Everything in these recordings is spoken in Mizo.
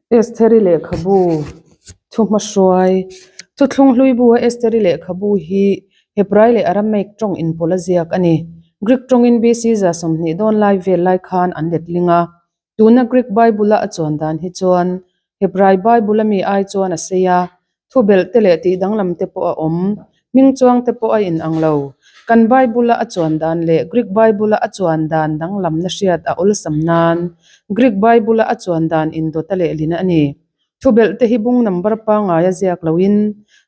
Estheri lehkhabu thuhmahruai Thuthlung hlui bu a Estheri lehkhabu hi Hebrai leh Aramaic tawng inpawlh a ziak a ni. Greek tawngin BC 120 dawn lai vel lai khan an letling a. Tuna Greek Bible-a a chuan dan hi chuan Hebrai Bible-a mi ai chuan a sei a, Thu belh te leh tih danglam te pawh a awm. Hming chuang te pawh a inang lo. Kan Bible-a a chuan dan leh Greek Bible-a a chuan dan danglamna hriat a awlsam nan Greek Bible-a a chuan dan indawt a lehlin a ni. Thu belh te hi bung number pangngai a ziak loin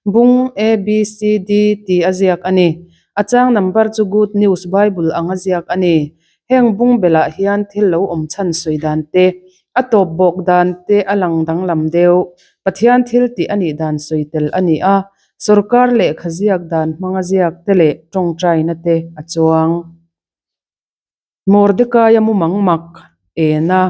bung A, B, C, D tih a ziak a ni. A chang number chu Good News Bible ang a ziak a ni. Heng bung belh ah hian thil lo awm chhan sawi dan te, a tawp bawk dan te a lang danglam deuh. Pathian thil tih a nih dan sawi tel a ni a, sorkar lehkha ziak dan hmanga ziak te leh tawngtaina te a chuang. Mordekaia mumang mak ena.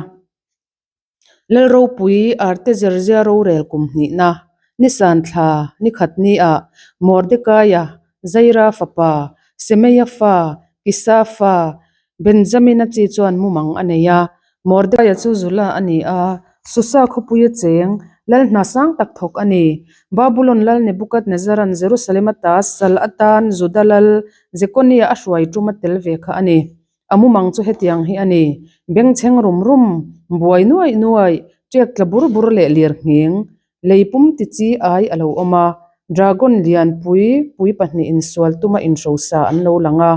Lalropui Artezerzia rorel kum hnihna, Nisan thla nikhat nia Mordekaia, Zaira fapa, Semeia fa, Kisa fa, Benjamina chi chuan mumang a nei a. Mordekaia chu Zula a ni a, Susa khawpuia cheng, lal hna sang tak thawk a ni. Babulon lal Nebukadnezaran Jerusalem ata sal atan Juda lal Jekonia a hruai tum a tel ve kha a ni. A mumang chu hetiang hi a ni, bengchheng rum rum, buai nuaih nuaih, ṭek tla bur bur leh lir nghing, lei pum ti chi ai a lo awm a, dragon lian pui pui pahnihin insual tuma inhrosa an lo lang a,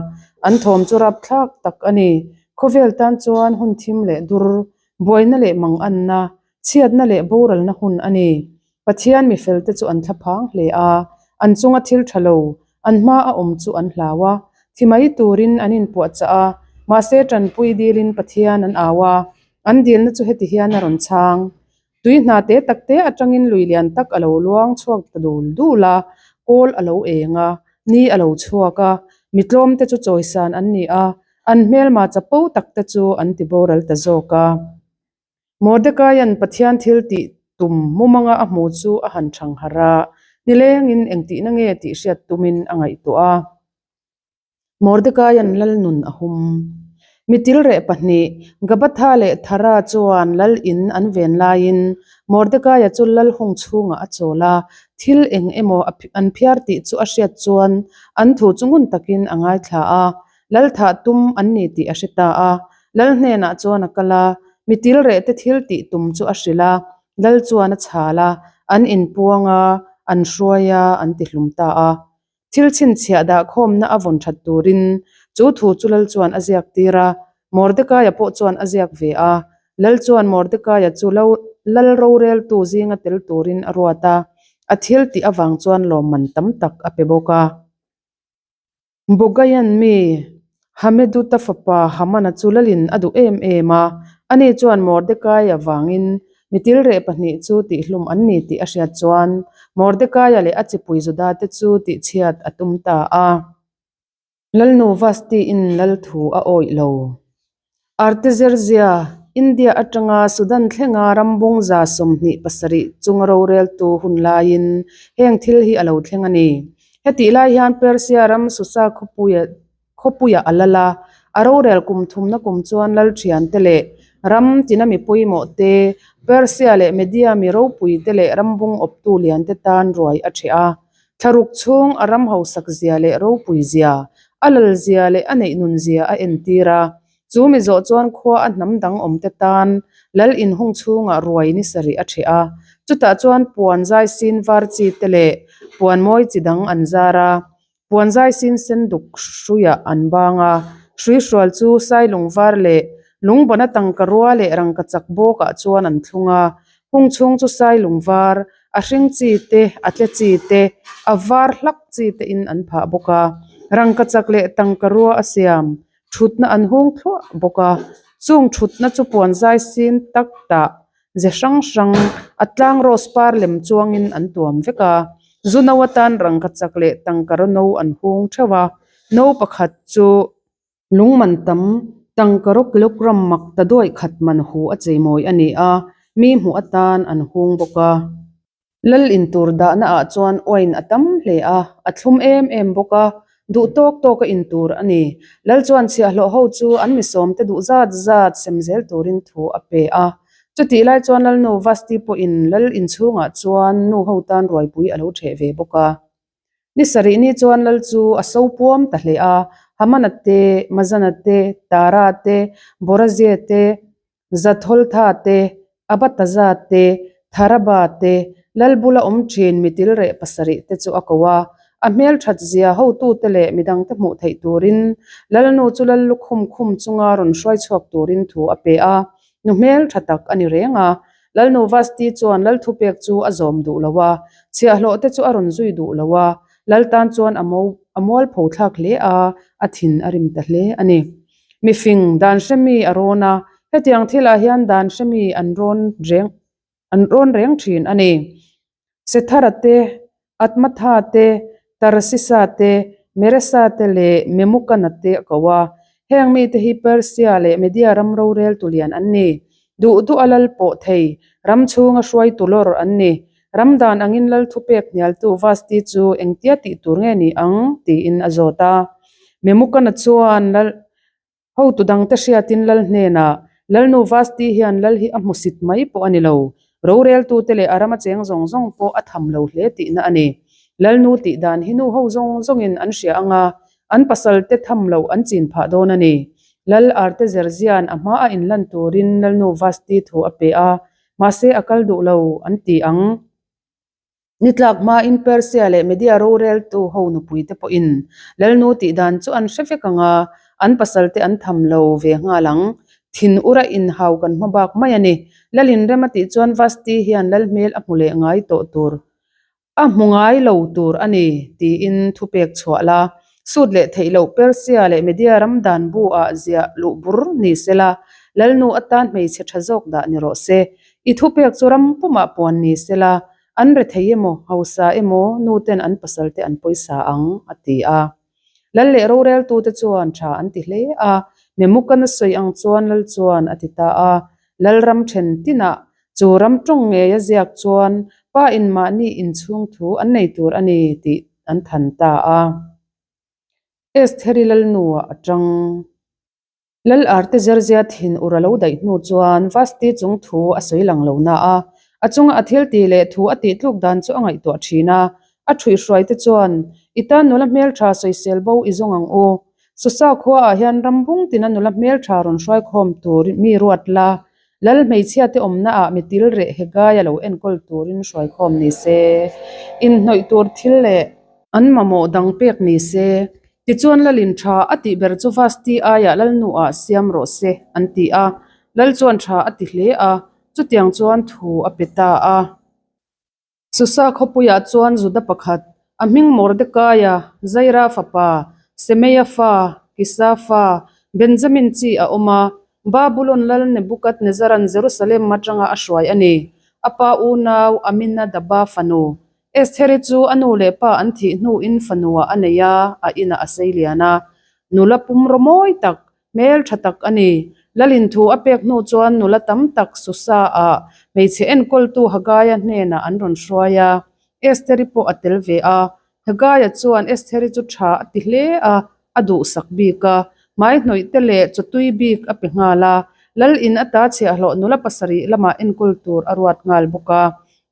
an thawm chu rapthlak tak a ni. Khawvel tan chuan hun thim leh dur, buaina leh manganna, chhiatna leh boralna hun a ni. Pathian mifelte chu an thlaphang hle a, an chunga thil tha lo, an hma a awm chu an hlau a, thi mai turin an inpuahchah a, mahse tanpui dilin Pathian an au a, an dilna chu heti hian a rawn chhang. Tui hna te tak te atangin lui lian tak a lo luang chhuak ta dul dul a, kawl a lo eng a, ni a lo chhuak a, mi tlawmte chu chawisan an ni a, an hmelma chapo takte chu an ti boral ta zawk a. Mordekaia'n Pathian thil tih tum mumanga a hmu chu a han thang harh a, nilengin engtihna nge tih hriat tumin a ngaihtuah a. Mordekaia'n lal nun a hum. Mitil reh pahnih, Gabatha leh Thara chuan lal in an ven laiin Mordekaia chu lal hung chhungah a chawl a, thil eng emaw an phiar tih chu a hriat chuan an thu chu ngun takin a ngaithla a, lal thah tum an ni tih a hre ta a. Lal hnenah chuan a kal a, mi til reh te thil tih tum chu a hrilh a, Lal chuan a chhal a, an inpuang a, an hruai a, an ti hlum ta a. Thil chhinchhiah dah khawmna a vawn that turin chu thu chu Lal chuan a ziak tir a, Mordekaia pawh chuan a ziak ve a. Lal chuan Mordekaia chu lo Lal roreltu zinga tel turin a ruat a, a thil tih avang chuan lawmman tam tak a pe bawk a. Bogaian mi Hameduta fapa Hamana chu lalin a duh em em a, ani chuan Mordekaia vangin mi tilreh pahnih chu tihhlum an ni tih a hriat chuan Mordekaia leh a chipui Judate chu tihchhiat a tum ta a. Lalnu Vasti-in lal thu a awih lo. Artaxerxes, India atanga Sudan thlenga rambung 27 chunga roreltu hun laiin heng thil hi a lo thleng a ni. Hetih lai hian Persia ram Susa khawpuia a lal a, a rorel kum thumna kum chuan lal thiante leh ram tina mi pawimawh te, Persia leh Media mi ropui te leh rambung awptu lian te tan ruai a ṭheh a. Thlaruk chhung a ram hausak zia leh ropui zia, a lal zia leh a neih nun zia a entir a. Chu mi zawh chuan khua a hnam dang awm te tan lal inhung chhungah ruai ni sarih a ṭheh a. Chutah chuan puan zai sin var chi te leh puan mawi chi dang an zar a. Puan zai sin sen duk hruiah an bang a. Hrui hrual chu sailung var leh lungbana tangka rua leh rangkachak bawkah chuan an thlung a. Hung chhung chu sailung var, a hring chi te, a tle chi te, a var hlak chi te in an phah bawk a. Rangkachak leh tangka rua a siam thutna an hung thluah bawk a. Chung thutna chu puan zai sin tak tah ze hrang hrang a tlang rose par lem chuangin an tuam vek a. Zu no atan rangkachak leh tangka raw no an hung theuh a. No pakhat chu. Lung man tam, tangkaraw kilogram mak ta duaih khat man hu a cheimawi a ni a, mi hmuh atan an hung bawk a. Lal in tur dahna ah chuan wine a tam hle a, a thlum em em bawk a, duh tawk tawk a in tur a ni. Lal chuan chhiahhlawh ho chu an mi sawmte duh zat zat sem zel turin thu a pe a. Chutih lai chuan Lalnu Vasti pawhin lal inchhungah chuan nu ho tan ruaipui a lo ṭheh ve bawk a. Ni sarih ni chuan lal chu a so puam ta hle a, Hamana te, Mazana te, Tara te, Borazie te, Zatholtha te, Abataza te, Tharaba te, lal bula awm ṭhin mi tilreh pasarih te chu a ko a. A hmelṭhat zia hotute leh midangte hmuh theih turin lalnu chu lal lukhum khum chunga rawn hruai chhuak turin thu a pe a. Nu hmelṭha tak a ni reng a, Lalnu Vasti chuan lal thupek chu a zawm duh lo a, chhiahhlawh te chu a rawn zui duh lo a, lal tan chuan a mo a mualpho thlak hle a, a thin a rim ta hle a ni. Mifing, dan hremi a rawn a, hetiang thilah hian dan hremi an rawn reng an rawn reng thin a ni. Sethara te, Atmatha te, Tarsisa te, Meresa te leh Memukana te a ko a. Heng mite hi Persia leh Media ram roreltu lian an ni. Duh duh a lal pawh thei, ram chhunga hruaitu lawr an ni. Ram dan angin lal thupek hnialtu Vasti chu engtia tih tur nge ni ang? tiin a zawt a. Memukana chuan lal Hotu dangte hriatin lal hnenah, Lalnu Vasti hian lal hi a hmusit mai pawh a ni lo, roreltute leh a rama cheng zawng zawng pawh a tham lo hle tihna a ni. Lalnu tih dan hi nu ho zawng zawngin an hria ang a, an pasalte tham loh an chin phah dawn a ni. Lal Artezerzia'n a hma a inlan turin Lalnu Vasti thu a pe a, mahse a kal duh lo an ti ang. Ni tlak hmain Persia leh Media roreltu ho nupuite pawhin Lalnu tih dan chu an hre vek ang a, an pasalte an tham lo ve nghal ang. Thin ura inhau kan hma bak mai a ni. Lalin rem a tih chuan Vasti hian Lal hmel a hmu leh ngai tawh tur a hmu ngai lo tur a ni tiin thupek chhuah la. Sut leh theih loh Persia leh Media ram dan bu ah ziah luh bur ni se la, Lalnu atan hmeichhe tha zawk dah ni rawh se. I thupek chu ram pumah puan ni se la, an rethei emaw, hausa emaw nu ten an pasal te an pawisa ang, a ti a. Lal leh roreltute chuan tha an ti hle a, Memukan a sawi ang chuan Lal chuan a ti ta a. Lal ram then tinah chu ram tawng ngei a ziak chuan pa in mahni inchhung thu an nei tur a ni tih an than ta a. Estheri Lalnuah a tang. Lal Artezerzia thin ur a lo daih hnu chuan Vasti chung thu a sawi lang lo na a, a chunga a thil tih leh thu a tih tluk dan chu a ngaihtuah thin a. A ṭhuihhruai te chuan, I tan nula hmelṭha sawisel bo i zawng ang u. Susa khuaah hian ram bung tina nula hmelṭha rawn hruaikhawm tur mi ruat la, Lal hmeichhia te awmna ah mi til reh Hegai a lo enkawl turin hruaikhawm ni se, inhnawih tur thil leh an mamawh dang pek ni se. Tichuan Lalin tha a tih ber chu Vasti aiah Lalnu ah siam rawh se an ti a, Lal chuan tha a ti hle a, chutiang chuan thu a pe ta a. Susa khawpuiah chuan Juda pakhat, a hming Mordekaia, Zaira fapa, Semeia fa, Kisa fa, Benjamin chi a awm a, Babulon lal Nebukadnezaran Jerusalem atanga a hruai a ni. A pa unau Aminadaba fanu, Estheri chu a nu leh pa an thih hnuin fanuah a nei a, a inah a sei lian a. Nula pumraw mawi tak, Hmel tha tak a ni. Lalin thu a pek hnu chuan nula tam tak Susa ah hmeichhe enkawltu Hagaia hnenah an rawn hruai a, Estheri pawh a tel ve a. Hagaia chuan Estheri chu tha a ti hle a, a duhsak bik a, hmai hnawih te leh chawtui bik a pe nghal a. Lal in ata chhiahhlawh nula pasarih lamah enkawl tur a ruat nghal bawk a.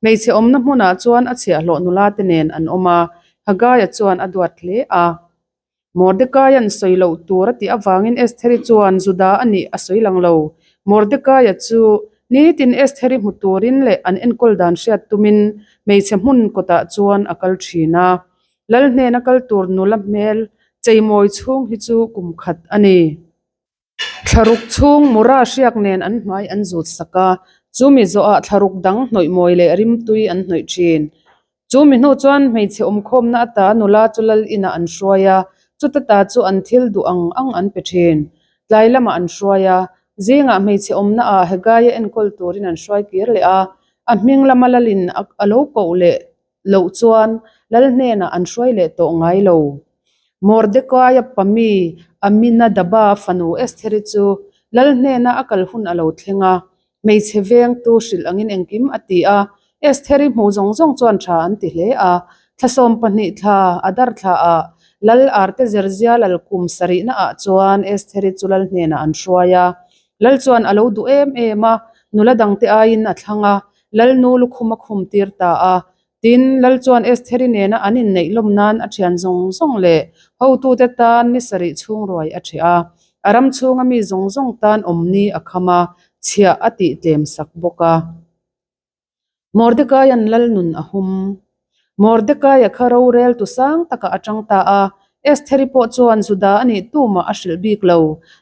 Hmeichhe awmna hmunah chuan a chhiahhlawh nula te nen an awm a, Hagaia chuan a duat hle a. Mordekaia'n sawi loh tur a tih avangin Estheri chuan Juda a nih a sawi lang lo. Mordekaia chu nitin Estheri hmu turin leh an enkawl dan hriat tumin hmeichhe hmun kawtah chuan a kal thin a. Lal hnena kal tur nula hmel cheimawi chhung hi chu kum khat a ni. Thlaruk chhung mura hriak nen an hmai an zut sak a, chumi zawhah thlaruk dang hnawih mawi leh rimtui an hnawih thin. Chumi hnu chuan hmeichhe awmkhawmna ata nula chu lal inah an hruai a, chuta ta chu an thil duh ang ang an pe thin. Tlai lamah an hruai a, zingah hmeichhe awmna ah Hegaia enkawl turin an hruai kir leh a, a hming lama lalin a lo koh leh loh chuan lal hnenah an hruai leh tawh ngai lo. Mordekaia pami Aminadaba fanu Estheri chu lal hnena a kal hun a lo thleng a, hmeichhe vengtu hrilh angin engkim a ti a. Estheri hmuh zawng zawng chuan tha an ti hle a, thla 12 thla Adar thlaah lal Artezerzia lal kum sarihna ah chuan Estheri chu lal hnenah an hruai a. Lal chuan a lo duh em em a. Nula dangte aiin a thlang a, Lalnu lukhum a khum tir ta a. Tin, Lal chuan Estheri nena an inneih lawm nan a thian zawng zawng leh hotute tan ni sarih chhung ruai a ṭheh a. A ram chhunga mi zawng zawng tan awmni a kham a, chhiah a tih tlem sak bawk a. Mordekaia'n lal nun a hum. Mordekaia kha rorel tu sang takah a tang ta a, Estheri pawh chuan Juda a nih tumah a hrilh bik lo.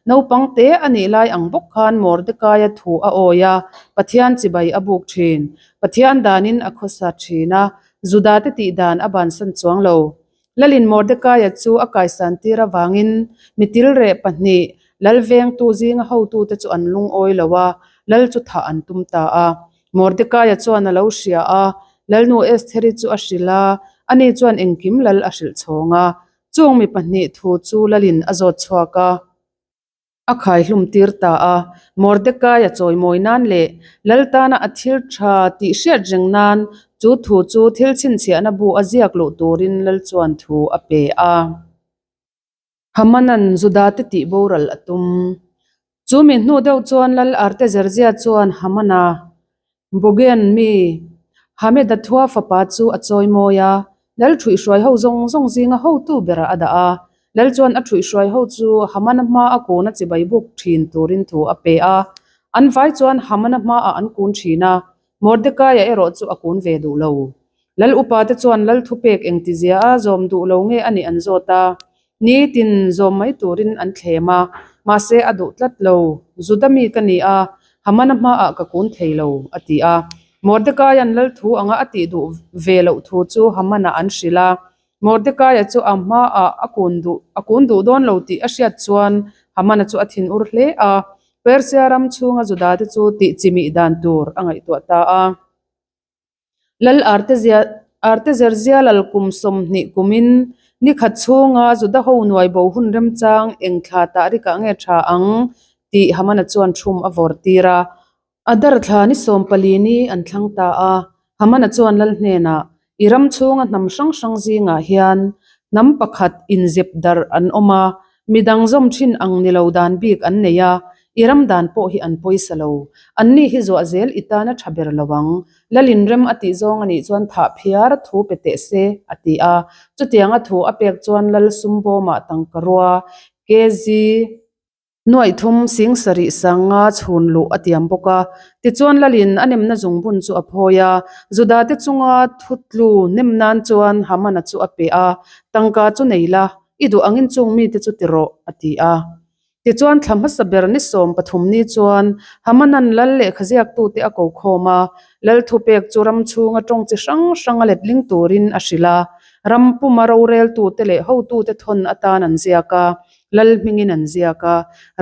Naupang te a nih lai ang bawk khan Mordekaia thu a awi a, Pathian chibai a buk thin. Pathian danin a khawsa thin a, Juda te tih dan a bansan chuang lo. Lalin Mordekaia chu a kaisan tir avangin mi tilreh pahnih lal vengtu zinga hotute chu an lungawi lo a, lal chu thah an tum ta a. Mordekaia chuan a lo hria a, Lalnu Estheri chu a hrilh a, ani chuan engkim lal a hrilh chhawng a. Chung mi pahnih thu chu lalin a zawt chhuak a. A khaihlum tir ta a, Mordecai a chawimawi nan leh lal tana a thil tha tih hriat reng nan chu thu chu thil chhinchhiahna bu a ziak luh turin lal chuan thu a pe a. Hamanan Judate tih boral a tum. Chu mi hnu deuh chuan lal Artaxerxes chuan Hamana Bogen mi Hamedathua fapa chu a chawimawi a, lal ṭhuihhruai ho zawng zawng zinga hotu berah a dah a. Lal chuan a ṭhuihhruai ho chu Hamana hma a kun a chibai buk ṭhin turin thu a pe a. An vai chuan Hamana hmaah an kun ṭhin a, Mordekaia erawh chu a kun ve duh lo. Lal upate chuan lal thupek engtizia a zawm duh lo nge a nih an zawt a, nitin zawm mai turin an thlem a, mahse a duh tlat lo. Juda mi ka ni a, Hamana hmaah ka kun thei lo, a ti a. Mordekaia'n lal thu anga a tih duh ve loh thu chu Hamana an hrilh a. Mordekaia chu a hmaah a kun duh a kun duh dawn lo tih a hriat chuan Hamana chu a thinur hle a, Persia ram chhunga Judate chu tih chimih dan tur a ngaihtuah ta a. Lal Artezerzia lal kum 20 kumin ni khat chhunga Juda ho nuai bo hun remchang eng thla tah rikah nge tha ang tih Hamana chuan thum a vawr tir a. Adar thla ni 14 ni an thlang ta a, Hamana chuan lal hnenah, I ram chhunga hnam hrang hrang zingah hian hnam pakhat inzep darh an awm a, midang zawm thin ang ni lo dan bik an nei a, i ram dan pawh hi an pawisa lo. Anni hi zuah zel i tan a tha ber lo ang. Lalin rem a tih zawng a nih chuan thah phiar thu pe teh se, a ti a. Chutianga thu a pek chuan Lal Sumbawmah tangka rua, KZ. Nuaih thum sing sarih sanga chhun luh a tiam bawk a. Tichuan Lalin a nemna zungbun chu a phawi a, Judate chunga thutlu nem nan chuan Hamana chu a pe a, Tangka chu nei la, i duh angin chung mite chu ti rawh, a ti a. Tichuan thla hmasa ber ni 13 ni chuan Hamanan lal lehkha ziaktute a ko khawm a, lal thupek chu ram chhunga tawng chi hrang hranga letling turin a hrilh a, ram puma roreltute leh hotute thawn atan an ziak a. Lal hmingin an ziak a,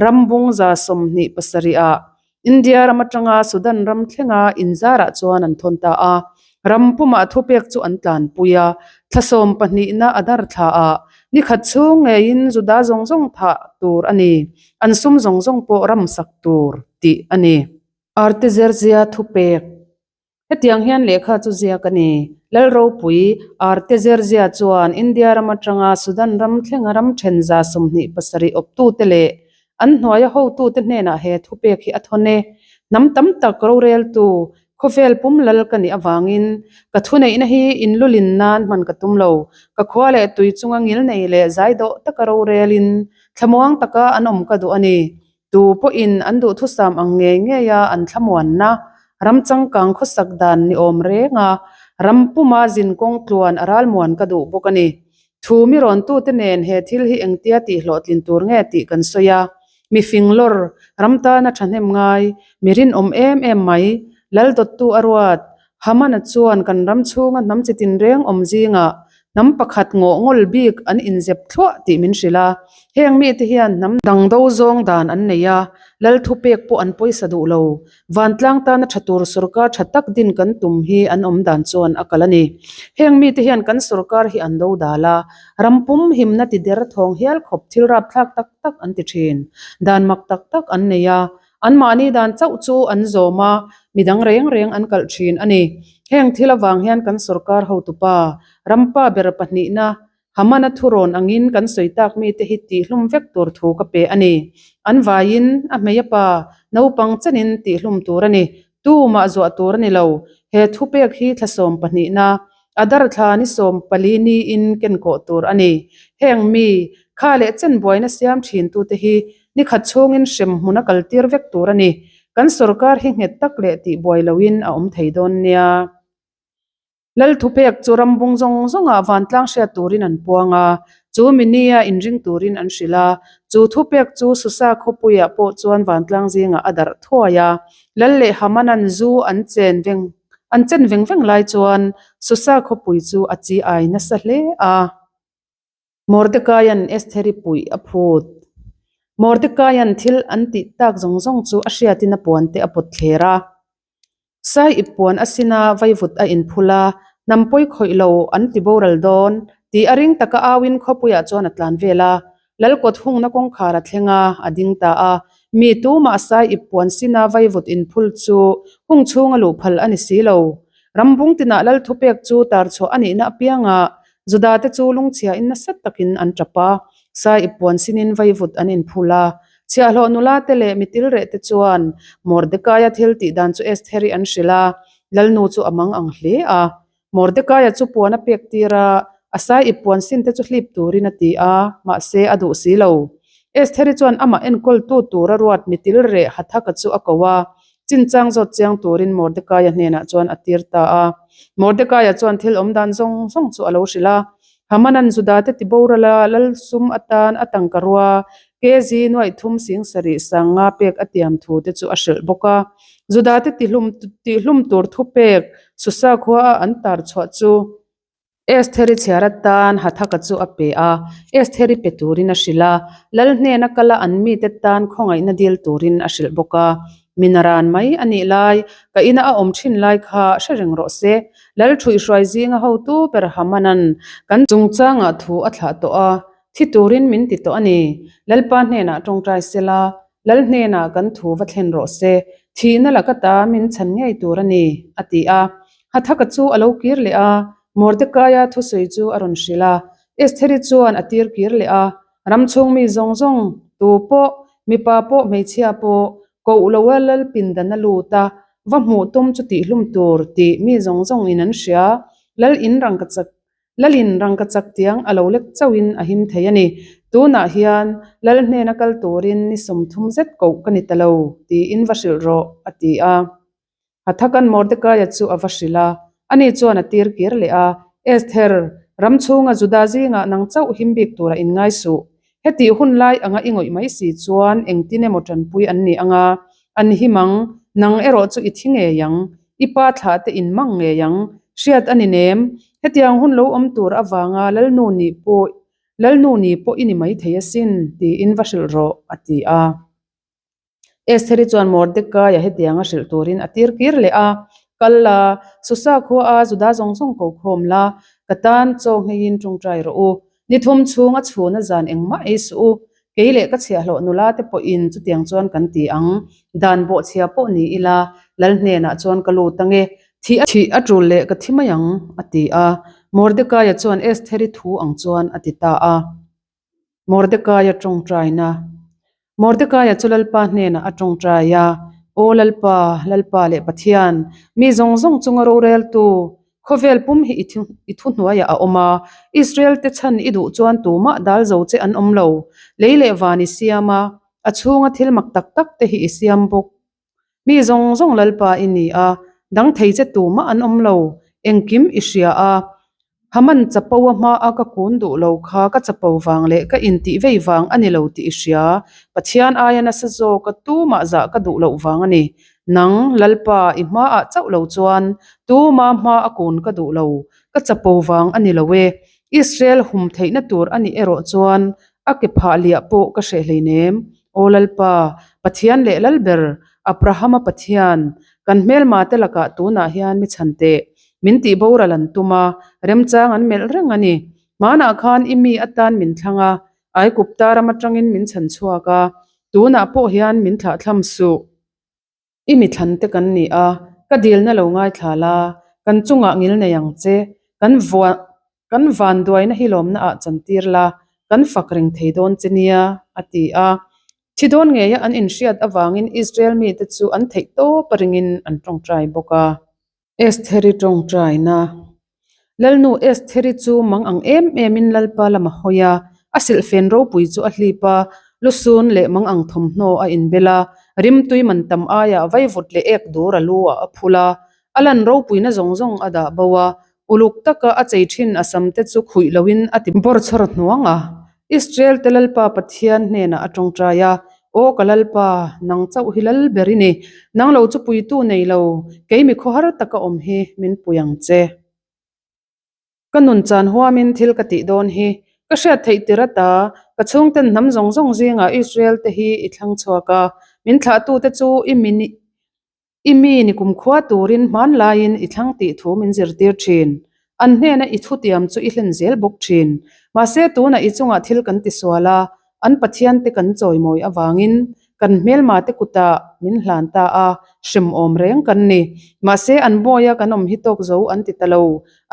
ram bung 27 ah India ram atanga Sudan ram thlenga inzarah chuan an thawn ta a. Ram pumah thupek chu an tlanpui a, thla sawmpahnihna a dar thla ah ni khat chhung ngeiin Juda zawng zawng thah tur a ni, an sum zawng zawng pawh ram sak tur tih a ni. Artezerzia thupek Hetiang hian lehkha chu ziak a ni. Lal ropui Artezerzia chuan India ram atanga Sudan ram thlenga ram then 27 awptute leh an hnuaia hotute hnenah he thupek hi a thawn e. Hnam tam tak roreltu, khawvel pum lal ka nih avangin ka thuneihna hi inlulin nan hman ka tum lo. Ka khua leh tui chunga ngilnei leh zaidawh taka rorelin thlamuang taka an awm ka duh a ni. Tu pawhin an duhthusam ang ngei ngeia an thlamuanna, ram changkang khawsak dan ni awm renga ram puma zin kawng tluan a ralmuan ka duh bawk a ni. Thu mi rawntute nen he thil hi engtia tih hlawhtlin tur nge tih kan sawi a. Mi fing lawr, ram tana thahnem ngai, mi rinawm em em mai, lal dawttu a ruat, Hamana chuan kan ram chhunga hnam chi tinreng awm zingah hnam pakhat ngawh ngawl bik an inzep thluah tih min hrilh a. Heng mite hian hnam dang do zawng dan an nei a, lal thupek pawh an pawisa duh lo. Vantlang tana tha tur sorkar tha tak din kan tum hi an awm dan chuan a kal a ni. Heng mite hian kan sorkar hi an do dal a, ram pum himna ti der thawng hial khawp thil rapthlak tak tak an ti thin. Dan mak tak tak an nei a, Anmahni dan chauh chu an zawm a, midang reng reng an kalh thin a ni. Heng thil avang hian kan sorkar hotupa, rampa ber pahnihna, Hamana thurawn angin kan sawi tak mite hi tihhlum vek tur thu ka pe a ni. An vaiin, a hmei a pa, Naupang chenin tihhlum tur a ni. Tumah zuah tur a ni lo. He thupek hi thla sawmpahnihna, Adar thla ni 14 niin kenkawh tur a ni. Heng mi, kha leh chen buaina siam thintute hi ni khat chhungin hrem hmun a kaltir vek tur a ni. Kan sorkar hi nghet tak leh tihbuai loin a awm thei dawn nia. Lal thupek chu rambung zawng zawngah vantlang hriat turin an puang a, chu minia inring turin an hrilh a. Chu thupek chu Susa khawpuiah pawh chuan vantlang zingah a darh thuai a. Lal leh Hamanan zu an chen veng an chen veng veng lai chuan Susa khawpui chu a chi ai nasa hle a. Mordekaia'n Estheri puih a phut. Mordekaia'n thil an tih tak zawng zawng chu a hriatin a puan te a pawt thler a. Sai ip puan a sin a, vaivut a inphul a, hnam pawi khawih lo an ti boral dawn tih a ring taka auin khawpuiah chuan a tlan vel a. Lal kawt hungna kawngkhar a thleng a, a ding ta a. Mi tumah sai ip puan sin a vaivut inphul chu hung chhunga luh phal a ni si lo. Rambung tinah lal thupek chu tar chhuah a nihna apiangah Judate chu lungchhiain nasa takin an tap a, sai ip puan sinin vaivut an inphul a. Chhiahhlawh nulate leh mi tilrehte chuan Mordekaia thil tih dan chu Estheri an hrilh a, Lalnu chu a mang ang hle a. Mordekaia chu puan a pek tir a, a sai ip puan sinte chu hlip turin a ti a, mahse a duh si lo. Estheri chuan amah enkawltu tura ruat mi tilreh Hathaka chu a ko a, Chinchang zawt chiang turin Mordekaia hnenah chuan a tir ta a. Mordekaia chuan thil awm dan zawng zawng chu a lo hrilh a. Hamanan Judate tiboral a lal sum atan a tangka rua kg nuaih thum sing sarih sang nga pek a tiam thu te chu a hrilh bawk a. Judate tihlum tihlum tur thupek Susa khua a an tar chhuah chu Estheri chhiar atan Hathaka chu a pe a, Estheri pe turin a hrilh a, Lal hnena kala an mite tan khawngaihna dil turin a hrilh bawk a. Mina ran mai a nih lai, ka ina a awm thin lai kha hre reng rawh se. Lal ṭhuihhruai zinga hotu ber Hamanan kan chungchangah thu a thlah tawh a, thi turin min ti tawh a ni. Lalpa hnenah ṭawngṭai sela, Lal hnenah kan thu va thlen rawh se, thihna laka ta min chhan ngei tur a ni, a ti a. Hathaka chu a lo kir leh a, Mordekaia thusawi chu a rawn hrilh a. Estheri chuan a tir kir leh a, Ram chhung mi zawng zawng, tu pawh, mipa pawh hmeichhia pawh, koh loa lal pindan a lut a, va hmuh tum chu tihhlum tur tih mi zawng zawng in an hria. Lal in rangkachak Lalin rangkachak tiang a lo lek chauhin a him thei a ni. Tunah hian Lal hnena kal turin ni 30 zet koh ka ni ta lo, tiin va hrilh rawh, a ti a. Hathakan Mordekaia chu a va hrilh a, ani chuan a tir kir leh a, Esther, ram chhunga Juda zingah nang chauh him bik tura inngai suh. Hetih hun lai anga i ngawih mai si chuan engtin emaw tanpui an ni anga, an him ang, nang erawh chu i thi ngei ang, i pa thlah te in mang ngei ang, hriat a ni nem, hetiang hun lo awm tur avanga Lalnu nih pawh Lalnu ni pawh i ni maithei asin, tiin va hrilh rawh, a ti a. Estheri chuan Mordekaia hetianga hrilh turin a tir kir leh a, Kal la, Susa khua a Juda zawng zawng ko khawm la, ka tan chaw ngheiin tawngtai rawh u. Ni thum chhung a chhun a zan engmah ei suh u. Kei leh ka chhiahhlawh nula te pawhin chutiang chuan kan ti ang. Dan bawhchhia pawh ni ila, Lal hnenah chuan ka lut ange. Thih a thih a tul leh ka thi mai ang, a ti a. Mordekaia chuan Estheri thu ang chuan a ti ta a. Mordekaia tawngtaina. Mordekaia chu Lalpa hnenah a tawngtai a, Aw Lalpa, Lalpa leh Pathian, mi zawng zawng chunga roreltu, khawvel pum hi i thuhnuaiah a awm a, Israel-te chhan i duh chuan tumah dal zo che an awm lo. Lei leh van i siam a, a chhunga thil mak tak tak te hi i siam bawk. Mi zawng zawng Lalpa i ni a, dang thei che tumah an awm lo, engkim i hria a. Haman chapo a hma a ka kun duh lo kha ka chapo vang leh ka intih vei vang a ni lo tih i hria. Pathian aia nasa zawk a tumah zah ka duh loh vang a ni. Nang, Lalpa, i hmaah chauh lo chuan tuma hma a kun ka duh lo, ka chapo vang a ni lo e. Israel hum theihna tur a nih erawh chuan A ke phah liah pawh ka hreh hleinem. Aw Lalpa, Pathian leh Lalber, Abrahama Pathian, kan hmelma te lakah tunah hian mi chhan teh. Min tih boral an tum a, remchang an melh reng a ni. Hmanah khan i mi atan min thlang a, Aigupta ram atangin min chhan chhuak a, tunah pawh hian min thlahthlam suh. I mi thlan te kan ni a, ka dilna lo ngaithla la, kan chungah ngil nei ang che, kan vua kan vanduaina hi lawmna ah chantir la, kan fak reng thei dawn che nia, a ti a. Thi dawn ngeia an inhriat avangin Israel mite chu an theih tawp a ringin an tawngtai bawk a. Estheri tawngtaina. Lalnu Estheri chu mang ang em emin Lalpa lam a hawi a, a silhfen ropui chu a hlip a, lusun leh mang ang thawmhnaw a inbel a, rimtui man tam aiah vaivut leh ek dur a lu ah a phul a, a lan ropuina zawng zawng a dah bo a, uluk taka a chei thin a sam te chu khuih loin a ti bawrchhawr hnuang a. Israel te Lalpa Pathian hnenah a tawngtai a, Aw ka Lalpa, nang chauh hi lal ber i ni, nang lo chu puitu nei lo, kei mi khawhar taka awm hi min pui ang che. Ka nun chan huamin thil ka tih dawn hi ka hriat theih tir ata, ka chhungten hnam zawng zawng zingah Israel te hi i thlang chhuak a, min thlahtute chu i mi I mi ni kumkhua turin hmanlaiin i thlang tih thu min zirtir thin. An hnena i thutiam chu i hlen zel bawk thin. Mahse tunah i chungah thil kan tisual a, an Pathiante kan chawimawi avangin kan hmelmate kutah min hlan ta a, hremawm reng kan ni. Mahse an bawia kan awm hi tawk zo an ti ta lo.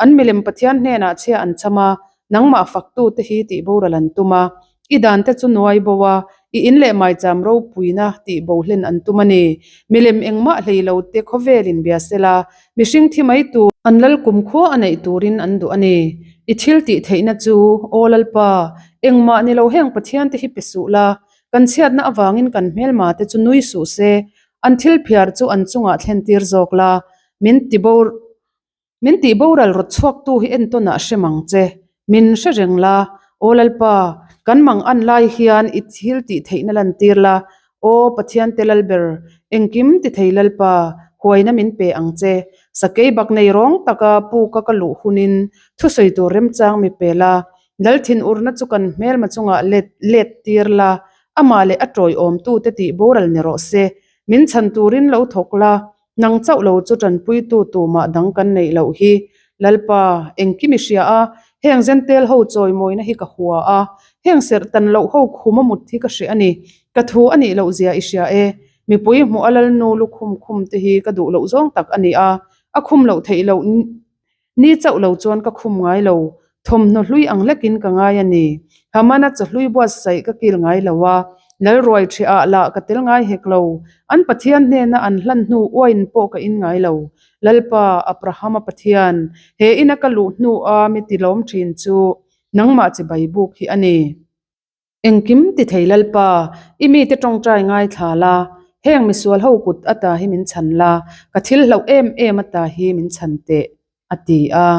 An milem Pathian hnenah chhia an cham a, nangmah faktute hi tih boral an tum a, I dante chu nuai bo a, i in leh maicham ropuina tih bo hlen an tum a ni. Milem engmah hlei lo te khawvelin bia sela, mihring thi mai tur, an lal kumkhua a neih turin an duh a ni. I thil tih theihna chu, Aw Lalpa, engmah ni lo heng Pathian te hi pe suh la, kan chhiatna avangin kan hmelma te chu nui suh se, an thil phiar chu an chungah thlen tir zawk la, min ti bo Min tih boral rawt chhuaktu hi entawnah hre mang che. Min hre reng la, Aw Lalpa, kan mang an lai hian i thil tih theihna lantir la, Aw Pathian te Lalber, engkim ti thei Lalpa, huaina min pe ang che. Sakei bak nei rawng taka puka ka luh hunin thusawi tur remchang mi pe la, Lal thinurna chu kan hmelma chungah let let tir la, amah leh a tawiawmtute tih boral ni rawh se. Min chhan turin lo thawk la, Nang chauh lo chu tanpuitu tumah dang kan neih loh hi. Lalpa, engkim i hria a, heng Zentel ho chawimawina hi ka hua a, heng serh tan loh ho khum a mut hi ka hreh a ni. Ka thu a nih loh zia i hria e. Mipui hmuh a Lalnu lukhum khum te hi ka duh loh zawng tak a ni a, a khum loh theih loh Ni chauh lo chuan ka khum ngai lo, thawmhnaw hlui ang hlekin ka ngai a ni. Hamana chawhlui buatsaih ka kil ngai lo a, Lalruai ṭhiah lah ka tel ngai hek lo. An Pathian hnena an hlan hnu uain pawh ka in ngai lo. Lalpa, Abrahama Pathian, he ina ka luh hnua mi tilawm ṭhin chu nangmah chibai buk hi a ni. Engkim ti thei Lalpa, i mite tawngtai ngaithla la, heng misual ho kut ata hi min chhan la, ka thil hlauh em em ata hi min chhan teh, a ti a.